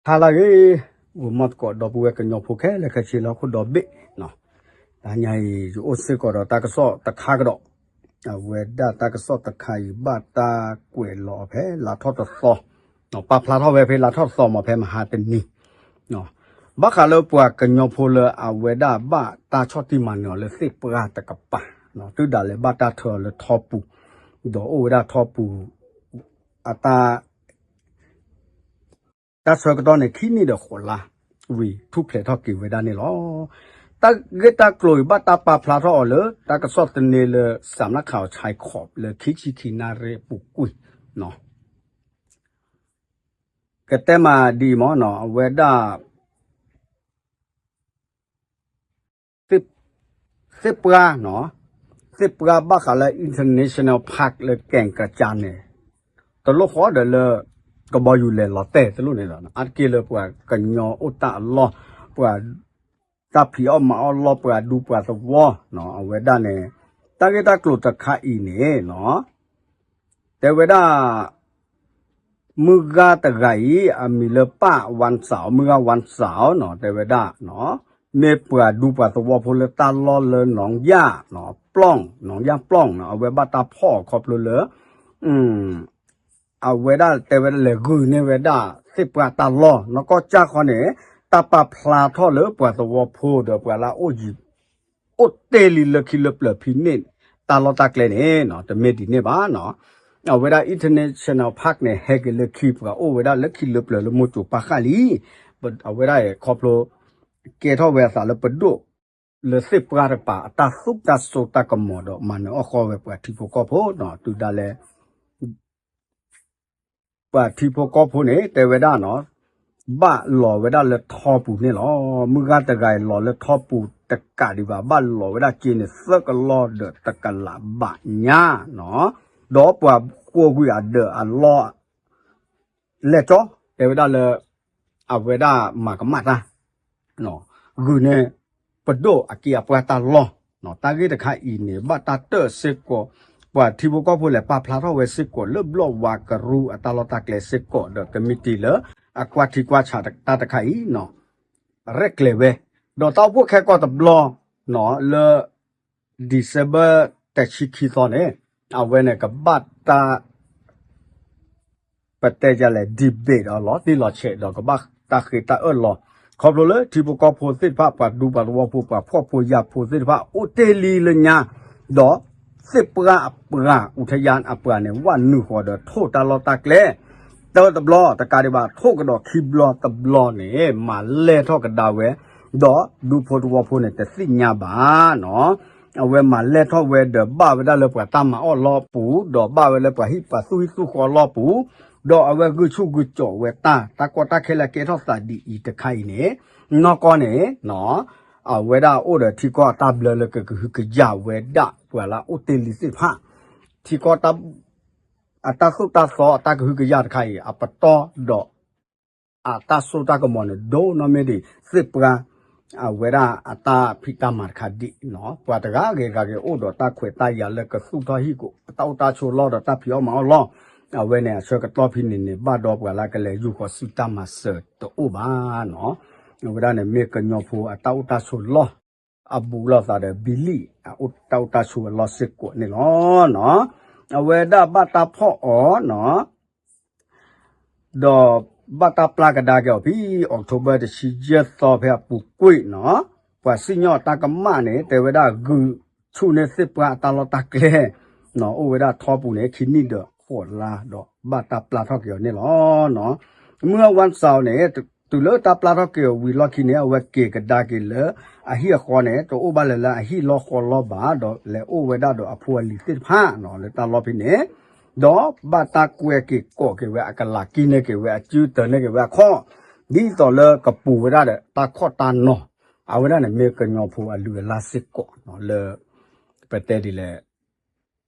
ဟါလၢအဂ့ၤ, ဂီၤမီသကိး ဒီပုၢ်ဝဲၢ်ကညီဖိခဲလၢာ်ခဲဆ့လၢဟီၣ်ခိၣ်ဒီဘ့ၣ်, တနံၤအံၤ ယအိၣ်စ့ၢ်ကီးဒီးတၢ်ကစီၣ်တခါကဒီး, အဝဲဒၣ်တၢ်ကစီၣ်တခါအံၤ ဘၣ်တၢ်ကွဲးလီၤအီၤဖဲလါထီၣ်တသီ, ပာ်ဖျါထီၣ်ဝဲဖဲလါထီၣ်တသီမ့ၢ်ဖဲမဟါတနံၤ ဘၣ်ဃးလၢပှၤကညီဖိလၢအဝဲဒၣ်ဘၣ်တၢ်ဆီၣ်တံၢ်မၤနၢၤအီၤလၢသ့ၣ်ပှၢ်တကပၤ, တုၤဒၣ်လဲာ်ဘၣ်တၢ်ထၢအီၤလၢထီပူၤ, ဒီးအိၣ်ဝဲဒၣ်ထီပူၤ အတၢ် တၢ်ဆၢကတီၢ်န့ၣ် ခံနံၣ်ဒီးဃိးလါ, ဝံၤထူၣ်ဖျဲးထီၣ်က့ၤဝဲဒၣ်န့ၣ်လီၤ. တၢ်ဂ့ၢ်တၢ်ကျိၤအံၤ ဘၣ်တၢ်ပာ်ဖျါထီၣ်အီၤလၢ တၢ်ကစီၣ်သန့လၢ စးနၣ်ခးအီၤဆဲခီး လၢခံဆံခံနၣ်ရံၣ်အပူၤကွံာ်, ကတဲမးဒ်အံၤမ့ၢ်နီၤ, အဝဲဒၣ် သ့ၣ်ပှၢ်နီၤ, သ့ၣ်ပှၢ်ဘၣ်ဃးလၢ International Park လၢကဲၣ်ကစၢ်န့ၣ် တလိၣ်ဃီဒီးလၢ ကဘီယူၤလဲၤလီၤတဲာ်တလိၣ်န့ၣ်လီၤ. အါတက့ၢ်လၢပှၤကညီအိၣ်တၢ်အလီၢ်, ပှၤတၢ်ဖံးအီၣ်မၤအီၣ်လီၢ်, ပှၤဒူပှၤသဝီ, အဝဲဒၣ်န့ၣ် တၢ်ဂ့ၢ်တၢ်ကျိၤတခါအံၤန့ၣ်နီၤ တဲဝဲဒၣ် မုၢ်ဂၤတဂၤအံၤ အမံၤလၢပၢ်ဝၣ်စၣ်, မုၢ်ဂၤဝၣ်စၣ်နီၤ, တဲဝဲဒၣ် မ့ၢ်ပှၤဒူပှၤသဝီဖိလၢတၢ်လီၢ်လၢနီၣ်ယၣ်, ပျီၣ်, နီၣ်ယၣ်ပျီၣ်နီၤ, အဝဲဘၣ်တၢ်ဖီၣ်အီၤခီဖျိလၢ အဝဲဒၣ်တဲဝဲဒၣ်လဲၤဂုာ်န့ၢ်ဝဲဒၣ် သ့ၣ်ပှၢ်တၢ်လီၢ်, နီၢ်ကီၢ်ကၠၢ်ဃီန့ၣ် တၢ်ပာ်ဖျါထီၣ်လၢပှၤသဝီဖိဒီးပှၤလၢအအိၣ်ယံၤ အိၣ်တ့ၢ်လံလၢခံလၢပျၢၤဖံးန့ၢ် တၢ်လီၢ်တၢ်ကျဲန့ၣ်နီၤ, တမ့ၢ်ဒ်န့ၣ်ဘၣ်နီၤ. အဝဲဒၣ် International Park န့ၣ် ဟဲက့ၤလၢခံ ပှၤအိၣ်ဝဲဒၣ်လၢခံလၢပျၢၤလၢမိၢ်စိၤပၢ်ဃၢ်လံ. အဝဲဒၣ်ခီဖျိ ကဲထီၣ်ဝဲအသးလၢပဒိၣ် လၢသ့ၣ်ပှၢ်တကပၤ အတၢ်သူၣ်တၢ်စိတၢ်ကမီၤဒီး မၤနၢၤအီၣ်ဃီဝဲပှၤထံဖိကီၢ်ဖိနီၤ, တုၤဒၣ်လဲာ် ပှၤထံဖိကီၢ်ဖိန့ၣ် တဲဝဲဒၣ်နီၤ, ဘၣ်လီၤဝဲဒၣ်လၢထီပူၤန့ၣ်လီၤ. မုၢ်ဂၤတဂၤအံၤလီၤလၢထီပူၤတကးဒံးဘၣ်, ဘၣ်လီၤဝဲဒၣ်စ့န့ၣ် သၢကလီၢ်ဒီးတကလးဘးညါနီၤ, ဒီးပှၤဃိာ်ကွံာ်အဒၢးအလီၢ် လဲၤကၠီ တဲဝဲဒၣ်လၢ အဝဲဒၣ်မၤကမၣ်တၢ် ဂုာ်န့ၢ် ပဒိၣ်အက့အပှၢ်တၢ်လီၢ်, တၢ်ဂ့ၢ်တခါအံၤန့ၣ် ဘၣ်တၢ်တၢၢ်စ့ၢ်ကီး, ပှၤထံဖိကီၢ်ဖိလဲၤပာ်ဖျါထီၣ်ဝဲစ့ၢ်ကီး လၢဘျီၣ်ဝါကရူၢ်အတၢ်လီၢ်တၢ်ကျဲစ့ၢ်ကီး ဒီးကမံးတံာ်လၢ အကွၢ်ထံကွၢ်ဆးတၢ်တခါအံၤနီၤ, ရဲၣ်ကျဲၤဝဲ, ဒီးတၢ်အိၣ်ဖှိၣ်ခဲကိာ်တဘျီနီၤ လၢ December တဆံခံသီန့ၣ် အဝဲန့ၣ်ကဘၣ်တၢ် ပတဲဒ်လဲၣ် debate အီၤလီၤတံၢ်လီၤဆဲးဒီးကဘၣ်တၢ်ဃ့တၢ်အၢၣ်လီၤ, ခီဖျိလၢထံဖိကီၢ်ဖိသ့ၣ်တဖၣ် ပှၤဒူပှၤသဝီဖိ ပှၤဖှီၣ်ဖိယာ်ဖိသ့ၣ်တဖၣ် အိၣ်တ့ၢ်လံလၢညါ, ဒီးသ့ၣ်ပှၢ်အပှၤ အူထယၢၣ်အပှၤန့ၣ် ဝးနုာ်ဃီၤဒီးထိၣ်တၢ်လီၢ်တၢ်ကျဲ တၢတဘျီ တကးဒံးဘၣ် ထိၣ်ကဒီးခံဘျီတဘျီန့ၣ် မၤလဲၢ်ထီၣ်ကဒါဝဲ, ဒီးဒူဖိသဝီဖိန့ၣ် တသ့ၣ်ညါဘၣ်နီၤ အဝဲမၤလဲၢ်ထီၣ်ဝဲဒီးဘၣ်ဝဲဒၣ်လၢပှၤတၢ်မၤအီၣ်လီၢ်ပူၤ, ဒီးဘၣ်ဝဲလၢပှၤဟံၣ်ပှၤသူၣ်ဟံၣ်သူၣ်ဃီလီၢ်ပူၤ, ဒီးအဝဲဂုာ်ဆူၣ်ဂုာ်ကၠီးဝဲတၢ်, တၢ်ကီတၢ်ခဲလၢကဲထီၣ်သးဒ်အံၤတခါအံၤန့ၣ်, နီၢ်ကီၢ်န့ၣ် အဝဲဒၣ်အိၣ်ဒီးထံကီၢ်အတၢ်ဘျၢလၢကကဟုကယာ်ဝဲဒၣ်ပှၤလၢအအိၣ်တ့ၢ်လံသ့ၣ်တဖၣ်, ထံကီၢ် အတၢ်သိၣ်တၢ်သီအတၢ်ကဟုကယာ်တခါအံၤ အပတီၢ်ဒီး အတၢ်စိတၢ်ကမီၤန့ၣ် ဒိၣ်နီၢ်မ့ၢ်ဒံး သ့ၣ်ပှၢ် အဝဲဒၣ်အတၢ်ဖံးတၢ်မၤတခါဒံးနီၤ, ပှၤတဂၤဂ့ၤဂၤဂ့ၤအိၣ်ဒီးတၢ်ခွဲးတၢ်ယာ်လၢကသူၣ်ထီၣ်ဟံၣ်ကိး အတၢ်အိၣ်တၢ်ဆိးလီၢ်ဒီးတၢ်ဖံးအီၣ်မၤအီၣ်လီၢ်, အဝဲန့ၣ်အဆၢကတီၢ်ဖဲန့ၣ်န့ၣ် ဘၣ်ဒီးပှၤလၢကလဲၤယူၢ်ဃီၤစုတၢ်မၤစၢၤတအိၣ်ဘၣ်နီၤ, အဝဲဒၣ်န့ၣ်မ့ၢ်ကညီဖိအတၢ်အိၣ်တၢ်ဆိးလီၢ် အဘူးလိာ်သးဒီး ဘံလံၣ် အတၢ်အိၣ်တၢ်ဆိးအလီၢ်စ့ၢ်ကီးန့ၣ်လီၤ. အဝဲဒၣ်ဘၣ်တၢ်ဖီၣ်အီၤနီၤ ဒီးဘၣ်တၢ်ပျၢ်ကဒါက့ၤအီၤဖဲ October တဆံယဲၢ်သီဖဲအပူၤကွံာ်နီၤ, ပှၤစံၣ်ညီၣ်တၢ်ကမၣ်န့ၣ် တဲဝဲဒၣ်ဂုာ်ဆူၣ်န့ၢ်သ့ၣ်ပှၢ်အတၢ်လီၢ်တၢ်ကျဲ အိၣ်ဝဲဒၣ်ထီပူၤန့ၣ် ခံနံၣ်ဒီးဃိးလါဒီးဘၣ်တၢ်ပျၢ်ထီၣ်က့ၤအီၤန့ၣ်လီၤ. မုၢ်ဂၤဝၣ်စၣ်န့ၣ် တုၤလၢတၢ်ပျၢ်ထီၣ်က့ၤအီၤဝံၤလီၢ်ခံန့ၣ် အဝဲက့ၤကဒါက့ၤလၢအဟံၣ်အဃီန့ၣ် တအိၣ်ဘၣ်လၢၤလၢအဟံၣ်လီၢ်ဃီလီၢ်ဘၣ် ဒီးလဲၤအိၣ်ဝဲဒၣ်ဒီးအဖိအလံၤသ့ၣ်တဖၣ်နီၤ လၢတၢ်လီၢ်ဖဲန့ၣ်, ဒီးဘၣ်တၢ်ကွဲက့ၤကိးက့ၤဝဲအကလၤ ကံၢ်န့ၢ်က့ၤဝဲအစု တၢၤန့ၢ်က့ၤဝဲအခီၣ်, ဒ်သိးလၢကပူၤဝဲဒၣ်ဒီးတၢ်ခီၣ်တၢ်နီၤ, အဝဲဒၣ်န့ၣ်မ့ၢ်ကညီဖိအလုၢ်အလၢ်စ့ၢ်ကီးလၢ ပတဲဒ်လဲၣ်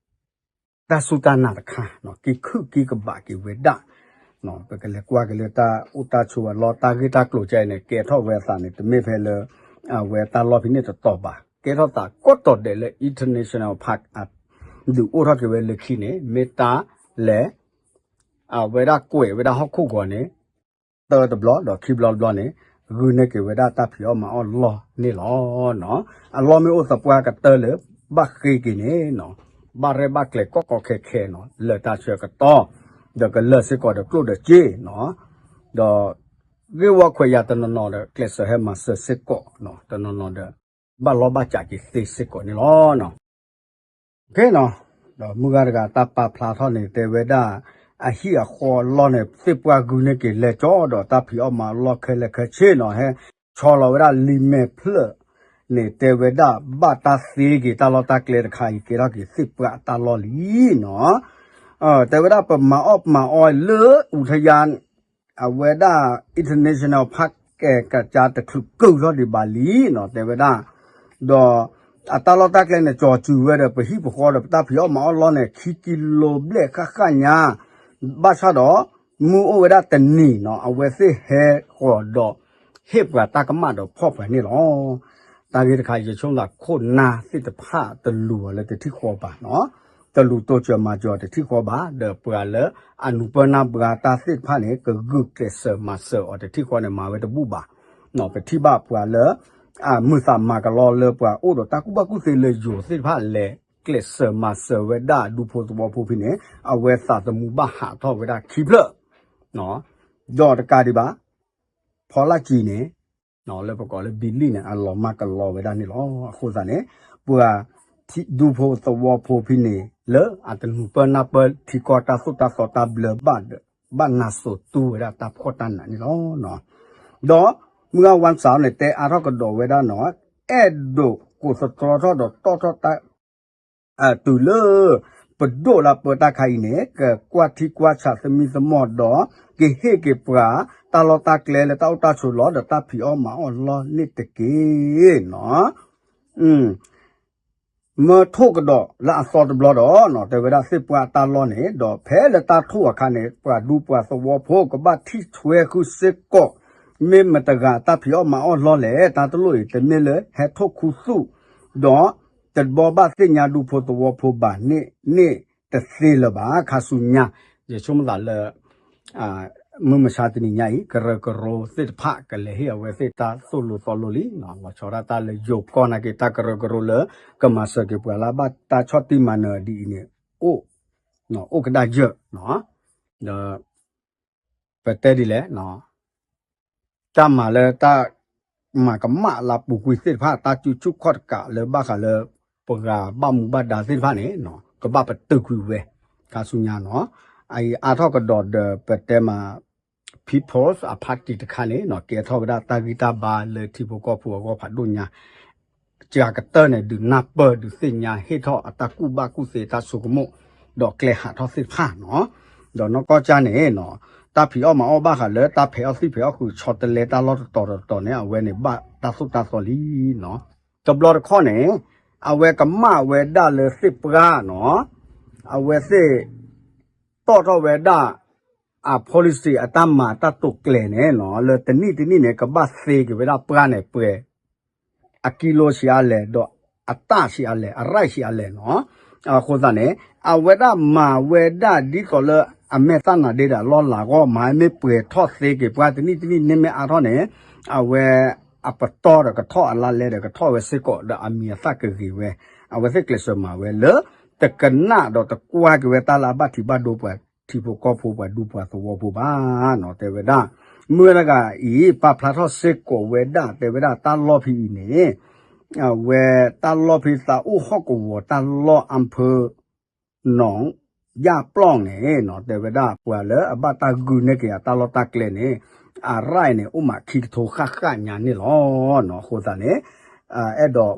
တၢ်စူၢ်တၢ်နာ်တခါ က့ၤခုၣ်က့ၤကဘၣ်က့ၤဝဲဒၣ်, ပကလဲၤကွၢ်က့ၤလၢတၢ်အိၣ်တၢ်ဆိးအလီၢ် တၢ်ဂ့ၢ်တၢ်ကျိၤကဲအံၤန့ၣ် ကဲထီၣ်ဝဲအသးန့ၣ် တမ့ၢ်ဖဲလၢ အဝဲတၢ်လီၢ်ဖဲန့ၣ်တတီၤဘၣ် ကဲထီၣ်သးကိးတီၤဒဲးလၢ International Park အဒုးအိၣ်ထီၣ်က့ၤဝဲလၢခံန့ၣ် မ့ၢ်တၢ်လဲၤ အဝဲဒၣ်ကွဲးဝဲဒၣ်ဟီၣ်ခိၣ်ဂီၤန့ၣ် တၢတဘျီဒီးခံဘျီတဘျီန့ၣ် ဂုာ်န့ၢ်က့ၤဝဲဒၣ်တၢ်ဖံးအီၣ်မၤအီၣ်လီၢ်န့ၣ်လီၤ. အလီၢ်မ့ၢ်အိၣ်သပှၢ်ကတၢၢ်လၢ ဘၣ်ဃ့က့ၤန့ၣ် ဘၣ်ရဲၣ်ဘၣ်ကျဲၤကီၢ်ကီၢ်ခဲခဲနီၤ လၢာ်တၢ်ဆၢကတီၢ် ဒီးကလၢာ်စ့ၢ်ကီးဒီးကျိၣ်ဒီးစ့နီၤ ဒီးဂ့ၢ်ဝီခွဲးယာ်တနီၤနီၤဒီး ကျဲးစၢးဟဲမၤစၢၤစ့ၢ်ကီးနီၤ တနီၤနီၤဒီး ဘၣ်လီၢ်ဘၣ်စးက့ၤသ့စ့ၢ်ကီးန့ၣ်လီၤ. ဒီးမုၢ်ဂၤတဂၤတၢ်ပာ်ဖျါထီၣ်န့ၣ် တဲဝဲဒၣ် အဟံၣ်အဃီအလီၢ်န့ၣ် သ့ၣ်ပှၢ်ဂုာ်န့ၢ်က့ၤလဲၤကၠီဒီးတၢ်ဖံးအီၣ်မၤအီၣ်လီၢ်ခဲလၢာ်ခဲဆ့နီၤ ဟဲဆီလီၤဝဲဒၣ်လံာ်မဲာ်ဖျၢၣ်န့ၣ် တဲဝဲဒၣ်ဘၣ်တၢ်သ့က့ၤတၢ်လီၢ်တၢ်ကျဲတခါအံၤ ကဲထီၣ်က့ၤသ့ၣ်ပှၢ်တၢ်လီၢ်လံနီၤ တဲဝဲဒၣ်ပမၤအီၣ်မၤအီလၢ အူထယါ အဝဲဒၣ် international park ကဲကစၢ်တချုးကုၢ်ထီၣ်ဒံးဘၣ်လံနီၤ တဲဝဲဒၣ် ဒီးအတၢ်လီၢ်တၢ်ကျဲန့ၣ် ကၠီၤစုၤဝဲဒီး ပဟံၣ်ပဃီဒီးပတၢ်ဖံးအီၣ်မၤအီၣ်လီၢ်န့ၣ် ခံကံလိဘျဲၣ်ဃၣ်ဃၣ်ညါ ဘၣ်ဆၣ်ဒီး မုၢ်အိၣ်ဝဲဒၣ်တနံၤနီၤ အဝဲသ့ၣ်ဟဲဃီၤဒီး ဟ့ၣ်ပှၤတၢ်ကမၣ်ဒီးဖီၣ်ပှၤန့ၣ်လီၤ. တၢ်ဂ့ၢ်တခါ ယဆိကမိၣ်လၢခိၣ်နၢ်သ့ၣ်တဖၣ်တလူၤအီၤလၢတထံၣ်ဃီဘၣ်နီၤ တလူၤတိစၢၤမၤစၢၤအီၤတထံၣ်ဃီဘၣ် ဒီးပှၤလၢအနူၤပၢၢ်နၢ်ပှၤတၢ်သ့ၣ်တဖၣ်န့ၣ် ကဂုာ်ကျဲးစၢးမၤစၢၤအီၤတထံၣ်ဃီန့ၣ် မၤဝဲတဘူၣ်ဘၣ်. ပထံၣ်ဘၣ်ပှၤလၢ အမုာ်သးမၤကလီလၢပှၤအိၣ်ဒီးတၢ်ကူၣ်ဘၣ်ကူၣ်သ့လၢယိၤသ့ၣ်တဖၣ်လဲၤကျဲးစၢးမၤစၢၤဝဲဒၣ်ဒူဖိသဝီဖိဖဲန့ၣ် အဝဲသးသမူဘၣ်ဟးထီၣ်ဝဲဒၣ်ခံဖျၢၣ် ဒီးတကးဒံးဘၣ် ဖီလၢ်ကံၤန့ၣ် လၢပကိးလၢဘံလံၣ်န့ၣ် အလီၤမၢ်ကလီဝဲဒၣ်န့ၣ်လီၤ. အဃိသတးန့ၣ် ပှၤဒူဖိသဝီဖိဖဲန့ၣ် လၢအတနူၤပၢၢ်နၢ်ပၢၢ်ထံကီၢ်တၢ်သိၣ်တၢ်သီတၢ်ဘျၢဘၣ်ဒီး ဘၣ်နၢ်စိၤတူၢ်ဝဲဒၣ်တၢ်ဖှီၣ်တၢ်နးန့ၣ်လီၤ. ဒီးမုၢ်ဂၤဝါစၢ်န့ၣ် တဲအါထီၣ်ကဒီးဝဲဒၣ်နီၤ အဲၣ်ဒိးကိးသတြီထီၣ်ဒီးတီၣ်ထီၣ်တၢ် တုၤလၢ ပဒိၣ်လၢပၢတၢ်ခါအံၤန့ၣ် ကကွၢ်ထံကွၢ်ဆးသမံသမိးဒီး ကဟ့ၣ်က့ၤပှၤ တၢ်လီၢ်တၢ်ကျဲလၢတၢ်အိၣ်တၢ်ဆိးလီၤဒီးတၢ်ဖံးအီၣ်မၤအီၣ်လီၢ်န့ၣ်တက့ၢ်နီၤ. မၢထိၣ်ကဒီးလၢအသီတဘျီဒီး တဲဝဲဒၣ်သ့ၣ်ပှၢ်တၢ်လီၢ်န့ၣ် ဒီးဖဲလၢတၢ်ထိၣ်အခါန့ၣ် ပှၤဒူပှၤသဝီဖိကဘၣ်ထံၣ်ထွဲဃုာ်စ့ၢ်ကီး မ့ၢ်မတဂၤတၢ်ဖံးအီၣ်မၤအီၣ်လီၢ်လဲၣ် တၢ်တလိၣ်အံၤတမ့ၢ်လၢဟဲထိၣ်ခူသူၣ် ဒီးတဘီဘၣ်သ့ၣ်ညါဒူဖိသဝီဖိဘၣ်န့ၣ် န့ၣ်တသ့လၢၤဘၣ် ခါဆူညါ ယဆိကမိၣ်သးလၢ မုၢ်မဆါတနံၤညါအံၤ ကရၢကရိသ့ၣ်တဖၣ်ကလဲၤဟ့ၣ်အဝဲသ့ၣ်တၢ်သိၣ်လိသီလိလံ, လီၤဆီဒၣ်တၢ်လၢယိၤကီၢ်နာ်က့ တၢ်ကရၢကရိလၢ ကမၤစၢၤက့ၤပှၤလၢဘၣ်တၢ်ဆီၣ်တံၢ်မၤနၢၤဒ်အံၤန့ၣ် အိၣ်, အိၣ်ကဒါယၢ်, ဒီး ပတဲဒ်လဲၣ် တၢ်မၤလၢတၢ်မၤကမၣ်လၢပူၤကွံာ်သ့ၣ်တဖၣ် တၢ်စုဆူၣ်ခီၣ်တကးလၢဘၣ်ဃးလၢ ပှၤဘၣ်မူဘၣ်ဒါသ့ၣ်တဖၣ်န့ၣ် ကဘၣ်ပတုာ်ကွံာ်ဝဲ ခါဆူညါနီၤ, အအံၤအါထီၣ်ကဒီးဒီးပတဲမး People's Party တခါန့ၣ် ကဲထီၣ်ဝဲဒၣ်တၢ်ဂံၢ်တၢ်ဘါလၢထံဖိကီၢ်ဖိအဂီၢ်ဖးဒိၣ်ညါ စှၤကတၢၢ်န့ၣ် ဒုးနၢ်ပၢၢ်ဒုးသ့ၣ်ညါဟ့ၣ်ထီၣ်အတၢ်ကူၣ်ဘၣ်ကူၣ်သ့တၢ်ဆိကမိၣ် ဒီးကျဲဟးထီၣ်သ့ၣ်တဖၣ်နီၤ, ဒီးနီၢ်ကီၢ်ကၠၢ်န့ၣ် တၢ်ဖံးအီၣ်မၤအီၣ်ဘၣ်ဃးလၢတၢ်ဖဲးအီၣ်သံၣ်ဖဲးအီၣ်ဃုာ်ဆီတလဲတၢ်လီၢ်တတီၤတတီၤန့ၣ် အဝဲန့ၣ်ဘၣ်တၢ်သိၣ်တၢ်သီလံနီၤ, တဘျီတခီၣ်န့ၣ် အဝဲကမၣ်ဝဲဒၣ်လၢသ့ၣ်ပှၢ်နီၤ, အဝဲသ့ၣ် တီၣ်ထီၣ်ဝဲဒၣ် အ policy အတၢ်မၤတၢ်တိာ်ကျဲၤန့ၣ်နီၤ လၢတနံၣ်တနံၣ်န့ၣ် ကဘၣ်သ့က့ၤဝဲဒၣ်ပှၢ်န့ၣ်ပှဲၤ အကံလိဆံးအါလဲၣ် ဒီးအတၢ်ဆံးအါလဲၣ် အရၢၣ်ဆံးအါလဲၣ်နီၤ, အဃိသတးန့ၣ် အဝဲဒၣ်မၤဝဲဒၣ်ဒ်သိးလၢအမဲာ်သၣ်နၤဒ့ဒီးအလီၢ်လၤဂီၢ် မၤမ့ၢ်ပှဲၤထီၣ်သ့က့ၤပှၢ်တနံၣ်တနံၣ်န့ၣ်မ့ၢ်အါထီၣ်န့ၣ် အဝဲ အပတီၢ်ဒီးကထီၣ်အလါလဲဒီးကထီၣ်ဝဲစ့ၢ်ကီးဒီးအမံၤအသၣ်ကဂ့ၤဝဲ, အဝဲသ့ၣ်ကျဲးစၢးမၤဝဲလၢ တကနၣ်ဒီးတကွၢ်က့ၤဝဲတၢ်လၢအဘၣ်ထံးဘၣ်ဒိပှၤထံဖိကီၢ်ဖိပှၤဒူပှၤသဝီဖိဘၣ်နီၤ, တဲဝဲဒၣ် မုၢ်တဂၤအံၤ ပာ်ဖျါထီၣ်စ့ၢ်ကီးဝဲဒၣ် တဲဝဲဒၣ်တၢ်လီၢ်ဖဲအံၤန့ၣ် အဝဲတၢ်လီၢ်ဖဲသးအိၣ်ဟီၣ်ကဝီၤတၢ်လီၢ်အဖၢ နီၢ်ယၢ်ပျီၢ်န့ၣ်နီၤ တဲဝဲဒၣ်ပှၤလၢအဘၣ်တၢ်ဂုာ်န့ၢ်က့ၤအတၢ်လီၢ်တၢ်ကျဲန့ၣ် အရၢၣ်န့ၣ် အိၣ်မးခံကထိဃၣ်ဃၣ်ညါန့ၣ်လီၤနီၤ, အဃိသတးန့ၣ် အဲၣ်ဒိး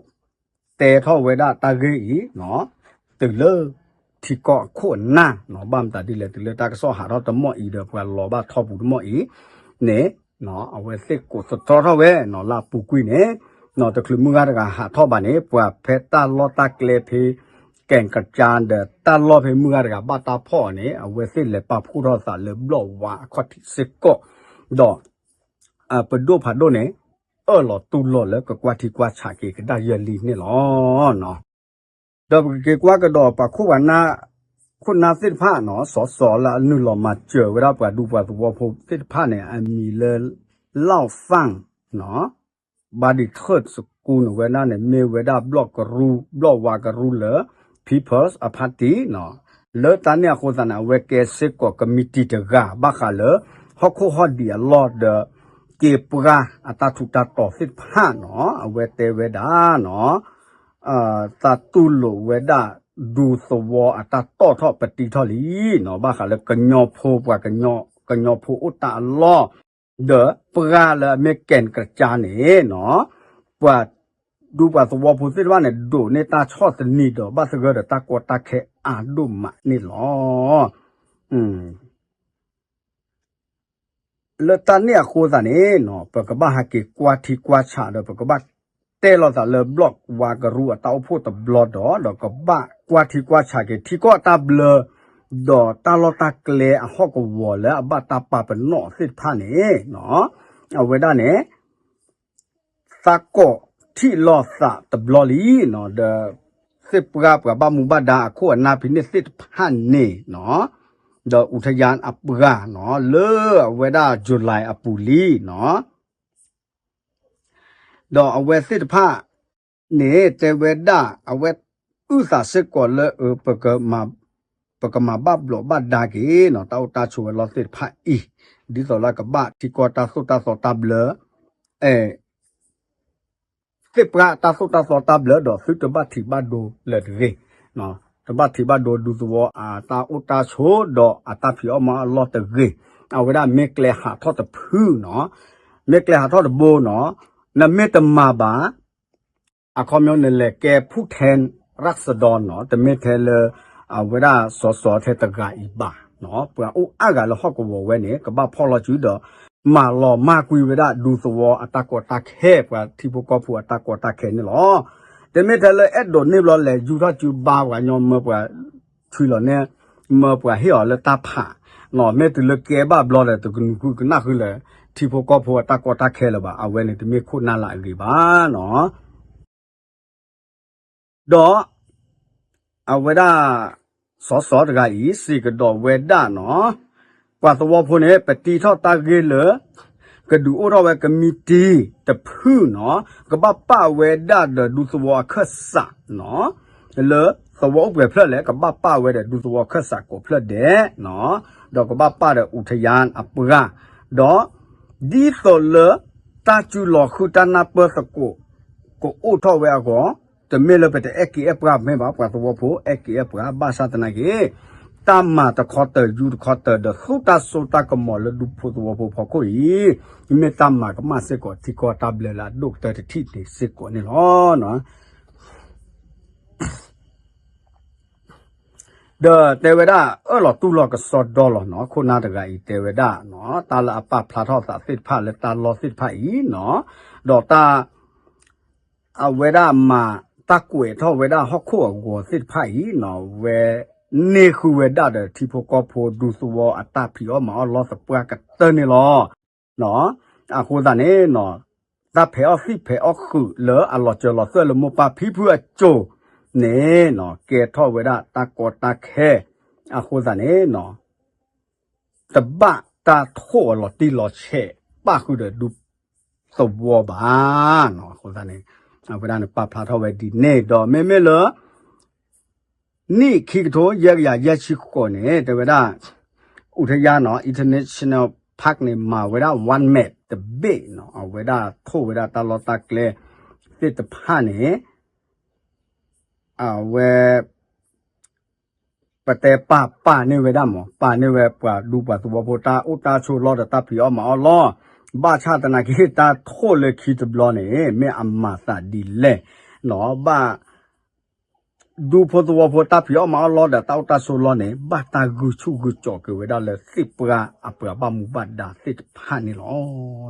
တဲထီၣ်ဝဲဒၣ်တၢ်ဂ့ၢ်အံၤ တုၤလၢ ထံကီၢ်အခိၣ်အနၢ်နီၤ, ဘၣ်မတၤဒ်လဲၣ် တုၤလၢတၢ်ကစီၣ်ဟးထီၣ်တမီၢ်အံၤဒီး ပှၤလီၤဘၣ်ထီၣ်ပူၤတမီၢ်အံၤန့ၣ် အဝဲသ့ၣ်ကိးသတြီထီၣ်ဝဲနီၤ လၢအပူၤကွံာ်န့ၣ် တချုးမုၢ်ဂၤတဂၤဟးထီၣ်ဘၣ်န့ၣ် ပှၤဖဲတၢ်လီၢ်တၢ်ကျဲဖဲ ကဲကၠါဒီးတၢ်လီၢ်ဖဲမုၢ်ဂၤတဂၤဘၣ်တၢ်ဖီၣ်အီၤန့ၣ် အဝဲသ့ၣ်လဲၤပာ်ဖှိၣ်ထီၣ်သးလၢဘျီၣ်ဝါအခီၣ်ထံးစ့ၢ်ကီး ဒီး ပဒိၣ်ဖးဒိၣ်န့ၣ် အၢၣ်လီၤတူၢ်လိာ်လၢကကွၢ်ထံကွၢ်ဆးက့ၤကဒါယၢ်လံန့ၣ်လီၤ. ဒီးပကက့ၤကွၢ်ကဒီးပှၤခိၣ်ပှၤနၢ် ခိၣ်နၢ်သ့ၣ်တဖၣ်နီၤ စီၤစီၤလၢအနုာ်လီၤမၤစၢၤဝဲဒၣ်ပှၤဒူပှၤသဝီဖိသ့ၣ်တဖၣ်န့ၣ် အမံၤလၢ လီၣ်ဖၣ်နီၤ ဘၣ်ဒံးထၢၣ် စကူန့ၣ်ဝဲဒၣ်န့ၣ် မ့ၢ်ဝဲဒၣ်ဘျီၣ်ကရူ ဘျီၣ်ဝါကရူလၢ People's Party နီၤ လၢတၢ်န့ၣ်အဃိသတးန့ၣ် အဝဲကဲစ့ၢ်ကီး committee တဂၤ ဘၣ်ဃးလၢ ဟီၣ်ခိၣ်ဟီၣ်ဒံးအလီၢ်ဒီး က့ၤပှၢ်အတၢ်ထူးတၢ်တီၤသ့ၣ်တဖၣ်နီၤ အဝဲတဲဝဲဒၣ်နီၤ သးတူၢ်လိာ်ဝဲဒၣ် ဒူသဝီအတၢ်တီၣ်ထီၣ်ပတံထီၣ်လံနီၤ ဘၣ်ဃးလၢကညီဖိပှၤ ကညီဖိအိၣ်တၢ်အလီၢ် ဒီးပှၢ်လၢအမ့ၢ်ကဲၣ်ကစၢ်န့ၣ်နီၤ ပှၤဒူပှၤသဝီဖိသ့ၣ်တဖၣ်န့ၣ် ဒိးန့ၢ်တၢ်ဆီၣ်သနံးဒီးဘၣ်သဂၢၢ်ဒီးတၢ်ကီတၢ်ခဲအါဒိၣ်မးန့ၣ်လီၤ. လၢတၢ်န့ၣ်အဃိသတးန့ၣ်နီၤ ပကဘၣ်ဟးက့ၤကွၢ်ထံကွၢ်ဆးဒီး ပကဘၣ်တဲလိာ်သးလၢဘျီၣ်ဝါကရူအတၢ်အိၣ်ဖှိၣ်တဘျီဒီး ဒီးကဘၣ်ကွၢ်ထံကွၢ်ဆးက့ၤ ထံကီၢ်အတၢ်ဘျၢ ဒီးတၢ်လီၢ်တၢ်ကျဲအဟီၣ်ကဝီၤလၢအဘၣ်တၢ်ပာ်ပနီၣ်သ့ၣ်တဖၣ်န့ၣ်နီၤ အဝဲဒၣ်န့ၣ် သးကိးထံၣ်လိာ်သးတဘျီလံနီၤ ဒီး သ့ၣ်ပှၢ်ပှၤဘၣ်မူဘၣ်ဒါအခိၣ်အနၢ်ဖဲန့ၣ်သ့ၣ်တဖၣ်န့ၣ်နီၤ ဒီး อุทยาน အပှၤနီၤ လၢအဝဲဒၣ် July အပူၤလံနီၤ ဒီးအဝဲသ့ၣ်တဖၣ်န့ၣ် တဲဝဲဒၣ် အဝဲအုၣ်သးစ့ၢ်ကီးလၢ အၢ ပကမၤဘၣ်ဘျိးဘၣ်ဒါက့ၤနီၤ တၢ်အိၣ်တၢ်ဆိးဝဲလီၢ်သ့ၣ်တဖၣ်အံၤ ဒ်သိးလၢကဘၣ်ထံကီၢ်တၢ်သိၣ်တၢ်သီတၢ်ဘျၢ သ့ၣ်ပှၢ်တၢ်သိၣ်တၢ်သီတၢ်ဘျၢဒီး သုတဘၣ်ထံးဘၣ်ဒိလၢၤတဂ့ၤ, တဘၣ်ထံးဘၣ်ဒိဒူသဝီအတၢ်အိၣ်တၢ်ဆိးဒီးအတၢ်ဖံးအီၣ်မၤအီၣ်အလီၢ်တဂ့ၤ, အဝဲဒၣ်မ့ၢ်ကျဲဟးထီၣ်တဖုနီၤ, မ့ၢ်ကျဲဟးထီၣ်တဘိနီၤ, နမ့ၢ်တမၤဘၣ် အခီပညီန့ၣ်လဲၤကဲ ဖူၣ်ထဲ ရၣ်စဒီနီၤ, တမ့ၢ်ထဲလၢ အဝဲဒၣ်စီၤစီၤထဲတဂၤအံၤဘၣ်, ပှၤအိၣ်အါဂၤလၢဟီၣ်ကဝီၤဝဲန့ၣ် ကဘၣ်ဖီၣ်လီၤစုဒီး မၤလီၤမၢ်ကွံာ်ဝဲဒၣ်ဒူသဝီအတၢ်ကီတၢ်ခဲ ပှၤထံဖိကီၢ်ဖိအတၢ်ကီတၢ်ခဲန့ၣ်လီၤ. တမ့ၢ်ထဲလၢအဲၣ်ဒိးန့ၢ်ဘျီလဲၤယူၤထီၣ်စုဘါပှၤညီမၢပှၤ ထွံၣ်လီၤန့ၣ် မၢပှၤဟ့ၣ်အီၤလၢတၢ်ဖး, မ့ၢ်တုၤလၢကဲဘၣ်ဘျီဒီး တကနုာ်ဃုကနၣ်ဃုလၢ ထံဖိကီၢ်ဖိအတၢ်ကီတၢ်ခဲလၢၤဘၣ်, အဝဲန့ၣ်တမ့ၢ်ခိၣ်နၢ်လၢအဂ့ၤဘၣ်နီၤ. ဒီး အဝဲဒၣ် စီၤစီၤတဂၤအံၤ စံးကဒီးဝဲဒၣ်နီၤ, ပှၤသဝီဖိန့ၣ် ပတံထီၣ်တၢ်ဂ့ၢ်လၢ ကဒုးအိၣ်ထီၣ်ဝဲကမံးတံၤတဖုနီၤ, ကဘၣ်ပာ်ဝဲဒၣ်ဒီးဒူသဝီအခၢၣ်စးနီၤ, လၢသဝီအိၣ်ပှဲၤဖျၢၣ်လဲၣ် ကဘၣ်ပာ်ဝဲဒီးဒူသဝီအခၢၣ်စးကိးဖျၢၣ်ဒဲးနီၤ, ဒီးကဘၣ်ပာ်ဒီး อุทยาน အပှၤ, ဒီး ဒ်သိးလၢ တၢ်စုလီၤဃုတၢ်နၢ်ပၢၢ်သကိး ကအိၣ်ထီၣ်ဝဲအဂီၢ်, တမ့ၢ်လၢပတအဲၣ်က့ၤအဲၣ်ပှၤမ့ၢ်ဘၣ်, ပှၤသဝီဖိအဲၣ်က့ၤအဲၣ်ပှၤ ဘၣ်ဆၣ်သနာ်က့ တၢ်မၤတခီတၢၤယူၤတခီတၢၤဒီး သူတၢ်စိတၢ်ကမီၤလၢဒူဖိသဝီဖိဖီခိၣ်အံၤ, မ့ၢ်တၢ်မၤကမၣ်စ့ၢ်ကီးထံကီၢ်တၢ်ဘျၢလၢအဒိၣ်ကတၢၢ်တထံၣ်န့ၣ်စ့ၢ်ကီးန့ၣ်လီၤ. ဒီးတဲဝဲဒၣ် အၢၣ်လီၤတူၢ်လိာ်ကစီဒီလီၤနီၤ, ခိၣ်နၢ်တဂၤအံၤတဲဝဲဒၣ်နီၤ, တၢ်လၢအပာ်ဖျါထီၣ်သးသ့ၣ်တဖၣ်လၢတၢ်လီၢ်သ့ၣ်တဖၣ်အံၤနီၤ, ဒီးတၢ် အဝဲဒၣ်မၤတၢ်ကွဲးထီၣ်ဝဲဒၣ်ဟီၣ်ခိၣ်အဂီၤသ့ၣ်တဖၣ်အံၤနီၤ, ဝဲန့ၢ်ဃုာ်ဝဲဒၣ်ဒီးထံဖိကီၢ်ဖိဒူသဝီအတၢ်ဖံးအီၣ်မၤအီၣ်လီၢ်သပှၢ်ကတၢၢ်န့ၣ်လီၤ. အဃိသတးန့ၣ်နီၤ, တၢ်ဖဲးအီၣ်သံၣ်ဖဲးအီၣ်ဃုာ်လၢအလီၤစၢၤလီၤသွဲၣ်လၢမိၢ်ပၢ်ဖံဖုအစိၤန့ၣ်နီၤ, ကဲထီၣ်ဝဲဒၣ်တၢ်ကီတၢ်ခဲ, အဃိသတးန့ၣ်နီၤ တဘၣ်တၢ်ထိၣ်အလီၤတံၢ်လီၤဆဲး ပၣ်ဃုာ်ဒီးဒူသဝီဘၣ်နီၤ, အဃိသတးန့ၣ် အဝဲဒၣ်န့ၣ်ပာ်ဖျါထီၣ်ဝဲဒ်န့ၣ်ဒီး မ့မ့ၢ်လၢ နံၣ်ခံကထိယဲၢ်ကယၤယဲၢ်ဆံဃိးန့ၣ် တဲဝဲဒၣ် อุทยานနီၤ, International Park န့ၣ် မၤဝဲဒၣ် one map တဘ့ၣ်နီၤ, အဝဲဒၣ်ထိၣ်ဝဲဒၣ်တၢ်လီၢ်တၢ်ကျဲသ့ၣ်တဖၣ်န့ၣ် အဝဲ ပတဲပာ်ပာ်န့ၢ်ဝဲဒၣ်မး, ပာ်န့ၢ်ဝဲပှၤဒူပှၤသဝီဖိတၢ်အိၣ်တၢ်ဆိးလီၢ်ဒီးတၢ်ဖံးအီၣ်မၤအီၣ်လီၢ်, ဘၣ်ဆၣ်သနာ်က့တၢ်ထိၣ်လၢခံတဘျီန့ၣ် မ့ၢ်အမၤသးဒ်လဲၣ်နီၤ, ဘၣ် ဒူဖိသဝီဖိတၢ်ဖံးအီၣ်မၤအီၣ်လီၢ်ဒီးတၢ်အိၣ်တၢ်ဆိးလီၢ်န့ၣ် ဘၣ်တၢ်ဂုာ်ဆူၣ်ဂုာ်ကၠီၤက့ၤဝဲဒၣ်လၢသ့ၣ်ပှၢ်အပှၤဘၣ်မူဘၣ်ဒါသ့ၣ်တဖၣ်န့ၣ်လီ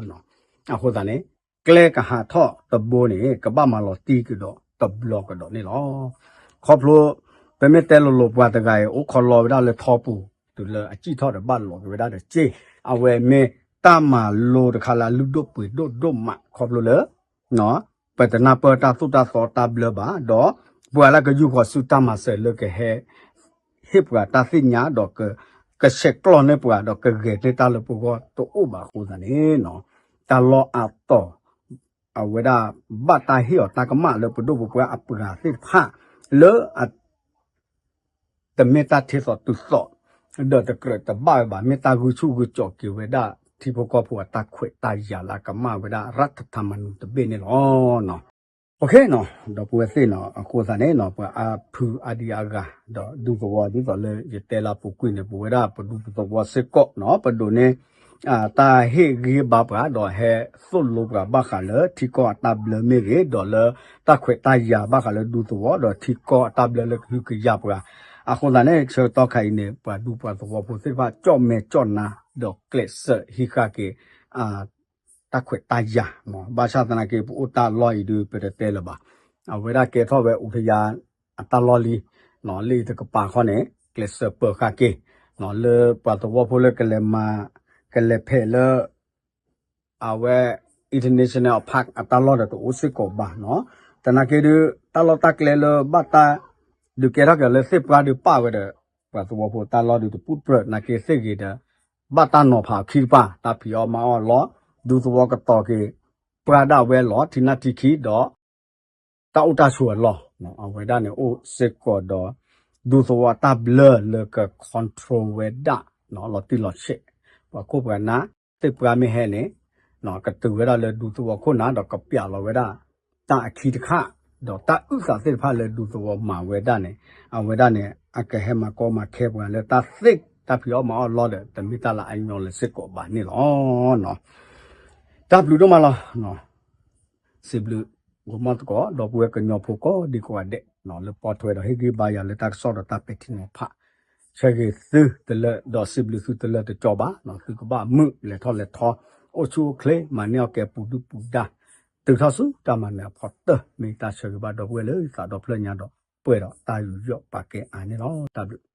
ၤ. အဃိသတးန့ၣ် ကျဲကဟးထီၣ်တဘိန့ၣ် ကဘၣ်မၤလီၤတံၢ်ကဒီးတဘျီကဒီးန့ၣ်လီၤ. ခီဖျိ ပမ့ၢ်တဲလိၤလိၤပှၤတဂၤအံၤ အိၣ်ခိးလီၤဝဲဒၣ်လၢထီပူၤ တုၤလၢအစံၣ်ထီၣ်ဒီးဘၣ်လီၤက့ၤဝဲဒၣ်ဒီးစ့ၢ်, အဝဲမ့ၢ်တၢ်မၤလိတခါလၢအလုၢ်ဒိၣ်ပှ့ၤဒိၣ်ဒိၣ်မး ခီဖျိလၢ ပတနၢ်ပၢၢ်တၢ်သိၣ်တၢ်သီတၢ်ဘျၢဘၣ်, ဒီးပှၤလၢကယူၢ်ဃီၤဆူတၢ်မၤစၢၤလၢကဟဲ ဟ့ၣ်ပှၤတၢ်သ့ၣ်ညါဒီး ကဆဲးကျိးန့ၢ်ပှၤ ဒီးကဂဲၤန့ၢ်တၢ်လၢပဂီၢ်တအိၣ်ဘၣ်အဃိသတးန့ၣ် တၢ်လီၢ်အါတီၤ အဝဲဒၣ်ဘၣ်တၢ်ဟ့ၣ်အီၤတၢ်ကမၣ်လၢပဒိၣ်ပပှၢ်အပှၤသ့ၣ်တဖၣ် လၢအ တမ့ၢ်တၢ်ထ့သိးတုၤသိး ဒီးတကြၢးတဘၣ်ဝဲဘၣ် မ့ၢ်တၢ်ဂုာ်ဆူၣ်ဂုာ်ကၠီၤက့ၤဝဲဒၣ် ထံဖိကီၢ်ဖိအတၢ်ခွဲးတၢ်ယာ်လၢအကမၣ်ဝဲဒၣ် ရၢထထးမနူၤတဘ့ၣ်န့ၣ်လီၤ. အဃိန့ၣ် ဒီပုၢ်ဝဲၢ်သ့ၣ်နီၤ အဃိသတးန့ၣ်နီၤ ပှၤအါဖုအါဒံအါဂၤ ဒီးဒူသဝီဒ်သိးလၢယတဲလၢအပူၤကွံာ်န့ၣ် ပဝဲဒၣ်ပဒူပသဝီစ့ၢ်ကီးနီၤ ပဒိးန့ၢ် တၢ်ဟ့ၣ်ဂံၢ်ဟ့ၣ်ဘါပှၤ ဒီးဟဲသိၣ်လိပှၤဘၣ်ဃးလၢထံကီၢ်အတၢ်ဘျၢမ့ၢ်ဂ့ၤ ဒီးလၢတၢ်ခွဲးတၢ်ယာ်ဘၣ်ဃးလၢဒူသဝီ ဒီးထံကီၢ်အတၢ်ဘျၢလၢကဟုကယာ်ပှၤ အဃိသတးန့ၣ် ဆၢကတီၢ်ခါအံၤန့ၣ် ပှၤဒူပှၤသဝီဖိသ့ၣ်တဖၣ် ကၠီၣ်မဲာ်ကၠီၣ်နါ ဒီးကျဲးစၢးဟံးဃာ်က့ၤ တၢ်ခွဲးတၢ်ယာ် ဘၣ်ဆၣ်သနာ်က့ ပအိၣ်တၢ်လီၢ်အံၤဒုး ပတတဲလၢၤဘၣ်. အဝဲဒၣ်ကဲထီၣ်ဝဲ အူထယါ အတၢ်လီၢ်လံ လၢအံၤတကပၤခီန့ၣ် ကျဲးစၢးပၢၤဃာ်က့ၤ လၢပှၤသဝီဖိလၢကလဲၤမၤ ကလဲၤဖဲးလၢ အဝဲ international park အတၢ်လီၢ်ဒီးတအိၣ်စ့ၢ်ကီးဘၣ်နီၤ. သနာ်က့ဒုး တၢ်လီၢ်တၢ်ကျဲလၢဘၣ်တၢ် ဒုးကဲထီၣ်က့ၤလၢသ့ၣ်ပှၢ်ဒုးပာ်ဝဲဒီး ပှၤသဝီဖိတၢ်လီၢ်ဒုးတပူၣ်ပြၢး သနာ်က့သ့ၣ်ဂ့ၤဒီး ဘၣ်တၢ်နီၤဖးအခံတပၤ တၢ်ဖံးအီၣ်မၤအီၣ်အလီၢ် ဒူသဝီကတီၤက့ၤ ပှၢ်ဒၣ်ဝဲအလီၢ် ထံနၢ်ထံခံဒီး တၢ်အိၣ်တၢ်ဆိးအလီၢ် အဝဲဒၣ်န့ၣ်အိၣ်စ့ၢ်ကီးဒီး ဒူသဝီတၢ်ဘျၢလၢက control ဝဲဒၣ် လီၤတံၢ်လီၤဆဲး ပှၤခိၣ်ပှၤနၢ် သ့ၣ်ပှၢ်မ့ၢ်ဟဲန့ၣ် ကတုၤဝဲဒၣ်လၢဒူသဝီခိၣ်နၢ် ဒီးကပျးလီၤဝဲဒၣ် တၢ်အခံတခါ ဒီးတၢ်အုၣ်သးသ့ၣ်တဖၣ်လၢဒူသဝီမၤဝဲဒၣ်န့ၣ် အဝဲဒၣ်န့ၣ် အကဟဲမၤကီမၤခဲပှၤလၢတၢ်သ့ၣ် တၢ်ဖံးအီၣ်မၤအီၣ်အလီၢ်ဒီး တမ့ၢ်တၢ်လၢအညီလၢၤစ့ၢ်ကီးဘၣ်န့ၣ်လီၤ. တၢ်ဘျုးဒိၣ်မးလီၤ. စံးဘျုး ဂီၤမီၢ်သကိး ဒီပုၢ်ဝဲၢ်ကညီဖိကိးဒံကိးဂၤဒဲး လၢပိာ်ထွဲဒီးဟ့ၣ်ဂံၢ်ဘါယၤလၢတၢ်ကစီၣ်ဒီးတၢ်ပဲာ်ထံနီၤဖး ဆၢဂ့ၤသုတလၢာ် ဒီးစံးဘျုးသုတလၢာ်တကီဘၣ် သုကဘၣ်မုာ်လဲၤထီၣ်လဲၤထီ အိၣ်ဆူၣ်အိၣ်ချ့ မၤန့ၢ်အီၣ်ကဲပူၤဒုၣ်ပူၤဒါ တုၤထီၣ်ဆူတၢ်မၤနၢၤအဖီတၢၢ် မ့ၢ်တၢ်ဆၢဂ့ၤဘၣ်ဒီပုၢ်ဝဲၢ်လၢသးဒီဖျၢၣ်ညါဒီး ပှဲၤဒီးတၢ်ယူးယီၣ်ပာ်ကဲအါန့ၣ်လီၤ. တၢ်ဘျုး